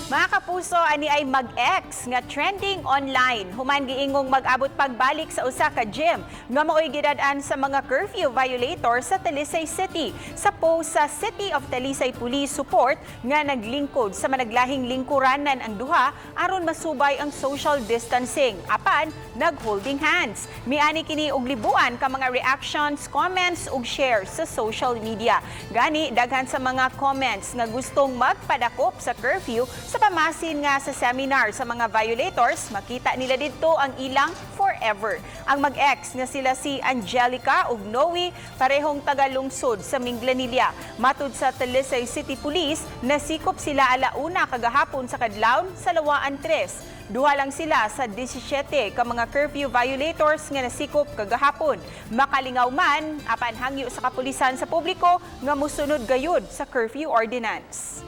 Mga kapuso, ani ay mag-ex nga trending online human giingong mag-abot pagbalik sa usa ka gym nga maoy gidad-an sa mga curfew violator sa Talisay City. Sa post sa City of Talisay Police Support nga naglingkod sa managlahing lingkuranan ang duha aron masubay ang social distancing, apan nag-holding hands. Miani kini og libuan ka mga reactions, comments ug shares sa social media. Gani daghan sa mga comments nga gustong magpadakop sa curfew sa pamasin nga sa seminar sa mga violators, makita nila didto ang ilang forever. Ang mag-ex nga sila si Angelica ug Noe, parehong taga-lungsod sa Minglanilla. Matud sa Talisay City Police, nasikop sila 1:00 kagahapon sa kadlawon sa Lawaan 3. Duha lang sila sa 17 ka mga curfew violators nga nasikop kagahapon. Makalingaw man, apan hangyo sa kapulisan sa publiko nga musunod gayud sa curfew ordinance.